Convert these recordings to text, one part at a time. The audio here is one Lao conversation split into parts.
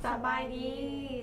ສະບາຍດີ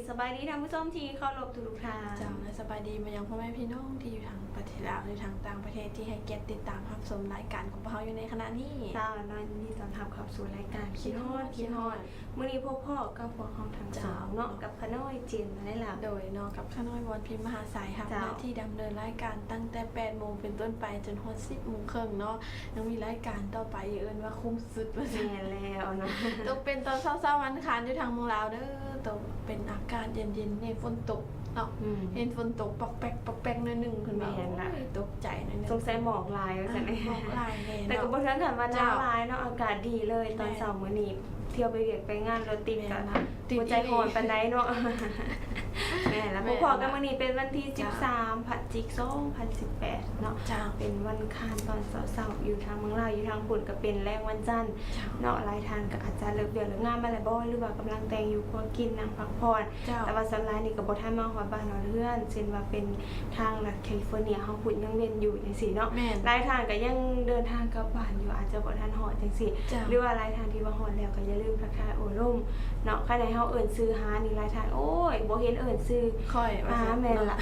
ສະບາຍດີທ່ານຜູ້ຊົມທີ່ເຄົາລົບທຸກໆທ່ານ. ເຈົ້າ ແລະ ສະບາຍດີມາຍັງພໍ່ແມ່ພີ່ນ້ອງທີ່ຢູ່ທາງປະເທດລາວ ຫຼື ທາງຕ່າງປະເທດທີ່ໃຫ້ກຽດຕິດຕາມຮັບຊົມລາຍການຂອງພວກເຮົາຢູ່ໃນຂະນະນີ້. ເຈົ້າ ແລະ ຍິນດີຕ້ອນຮັບເຂົ້າສູ່ລາຍການ ຄິດຮອດ ຄິດຮອດ. ມື້ນີ້ພົບພໍ້ກັບພວກເຮົາທັງສອງເນາະ ເຈົ້າ ກັບຂ້ານ້ອຍເຈນ ແລະ ລາວ ໂດຍເນາະ ກັບຂ້ານ້ອຍ ວອນພິມ ມະຫາໄຊ ຮັບ ເຈົ້າ ໜ້າທີ່ດຳເນີນລາຍການຕັ້ງແຕ່ແປດໂມງເປັນຕົ້ນໄປຈົນຮອດສິບໂມງເຄິ່ງເນາະ. ຍັງມີລາຍການຕໍ່ໄປ ເອີ້ນວ່າຄຸ້ມສຸດວ່າຊັ້ນ. ແມ່ນແລ້ວເນາະ ຕົກເປັນຕອນເຊົ້າໆ ວັນອັງຄານຢູ່ທາງເມືອງລາວເດີ ຕົກເປັນອາກາດເຢັນໆ ນີ້ຝົນຕົກເນາະ. ອືມ ເຫັນຝົນຕົກປອກແປກ ປອກແປກໜ້ອຍໜຶ່ງ ເພິ່ນວ່າ. ແມ່ນລະ ໂອ້ຍ ຕົກໃຈໜ້ອຍໜຶ່ງ ສົງໄສໝອກຫຼາຍວ່າຊັ້ນ. ອືມ ໝອກຫຼາຍແນ່ ແຕ່ກໍບໍ່ເຖິງຂັ້ນວ່າໜາວຫຼາຍເນາະ ເຈົ້າ ອາກາດດີເລີຍ. ແມ່ນ ຕອນເຊົ້າມື້ນີ້ ທ່ຽວໄປວຽກໄປງານ ລົດຕິດ ແມ່ນ ກໍ ລະ ບໍ່ໃຈຮ້ອນປານໃດເນາະ. ແມ່ນລະ ແມ່ນ ພົບພໍ້ກັນມື້ນີ້ເປັນວັນທີ ເຈົ້າ ສິບສາມ ພະຈິກ ສອງພັນສິບແປດເນາະ. ເຈົ້າ ເປັນວັນອັງຄານຕອນເຊົ້າໆ ຢູ່ທາງເມືອງລາວ ຢູ່ທາງພຸ້ນກໍເປັນແລງວັນຈັນ ເຈົ້າ ເນາະ. ຫຼາຍທ່ານກໍອາດຈະເລີກວຽກເລີກງານມາແລ້ວບໍ່ ຫຼືວ່າກຳລັງແຕ່ງຢູ່ຄົວກິນ ນັ່ງພັກຜ່ອນ. ເຈົ້າ ແຕ່ວ່າສ່ວນຫຼາຍນີ້ກໍບໍ່ທັນມາຮອດບ້ານຮອດເຮືອນ ເຊັ່ນວ່າເປັນທາງລັດແຄລິຟໍເນຍ ເຮົາພຸ້ນຍັງເວັນຢູ່ຈັ່ງຊີ້ເນາະ. ແມ່ນ ຫຼາຍທ່ານກໍຍັງເດີນທາງກັບບ້ານຢູ່ ອາດຈະບໍ່ທັນຮອດຈັ່ງຊີ້. ເຈົ້າ ຫຼືວ່າຫຼາຍທ່ານທີ່ວ່າຮອດແລ້ວກໍຢ່າລືມທັກທາຍໂອ້ລົມເນາະ. ຄັນໃຫ້ເຮົາເອີ້ນຊື່ຫານີ້ ຫຼາຍທ່ານ ໂອ້ຍ ບໍ່ເຫັນເອີ້ນຊື່ຂ້ອຍວ່າຊັ້ນ. ອ່າ ແມ່ນລະ ເນາະ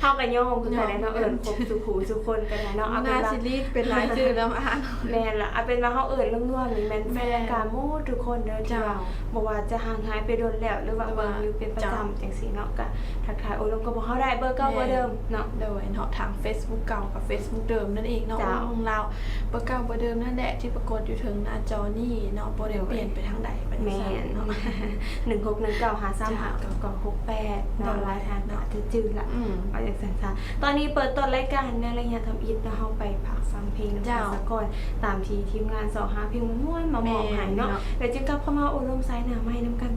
ເຮົາກໍຍອມຄືກັນແຫຼະເນາະ ຍອມ ເອີ້ນຄົບສູ່ຜູ້ສູ່ຄົນກໍໄດ້ເນາະ. ເອົາເປັນວ່າ ໜ້າຊິລີດເປັນລາຍຊື່ນຳອານ. ແມ່ນລະ ເອົາເປັນວ່າເຮົາເອີ້ນລວມໆນີ້ແມ່ນ ແມ່ນ ແຟນລາຍການໝົດທຸກຄົນເດີ ເຈົ້າ ທີ່ວ່າບໍ່ວ່າຈະຫ່າງຫາຍໄປດົນແລ້ວ ຫຼືວ່າເບິ່ງຢູ່ເປັນປະຈຳ ເຈົ້າ ຈັ່ງຊີ້ເນາະ ກໍທັກທາຍໂອ້ລົມກັບພວກເຮົາໄດ້ ເບີເກົ່າເບີເດີມເນາະ. ໂດຍເນາະ ທາງເຟສບຸກເກົ່າກັບເຟສບຸກເດີມນັ້ນເອງເນາະ. ເຈົ້າ ໂອ້ລົມລາວ ເບີເກົ່າເບີເດີມນັ້ນແຫຼະ ທີ່ປາກົດຢູ່ເທິງໜ້າຈໍນີ້ເນາະ ບໍ່ໄດ້ປ່ຽນໄປທາງໃດ. ແມ່ນ ໜຶ່ງຫົກໜຶ່ງເກົ້າຫ້າສາມຫ້າເກົ້າເກົ້າຫົກແປດເນາະ. ໂດຍ ຫຼາຍທ່ານອາດຈະຈື່ລະ ອືມ ວ່າຈັ່ງຊັ້ນຊະ. ຕອນນີ້ເປີດຕົ້ນລາຍການໃນໄລຍະທຳອິດເນາະ ເຮົາໄປພັກຟັງເພງນຳກັນ ເຈົ້າ ສາກ່ອນ ຕາມທີ່ທີມງານຊອກຫາເພງມ່ວນໆມາມອບໃຫ້ເນາະ. ແມ່ນເນາະ ແລ້ວຈຶ່ງກັບເຂົ້າມາໂອ້ລົມສາຍໜ້າໃໝ່ນຳກັນ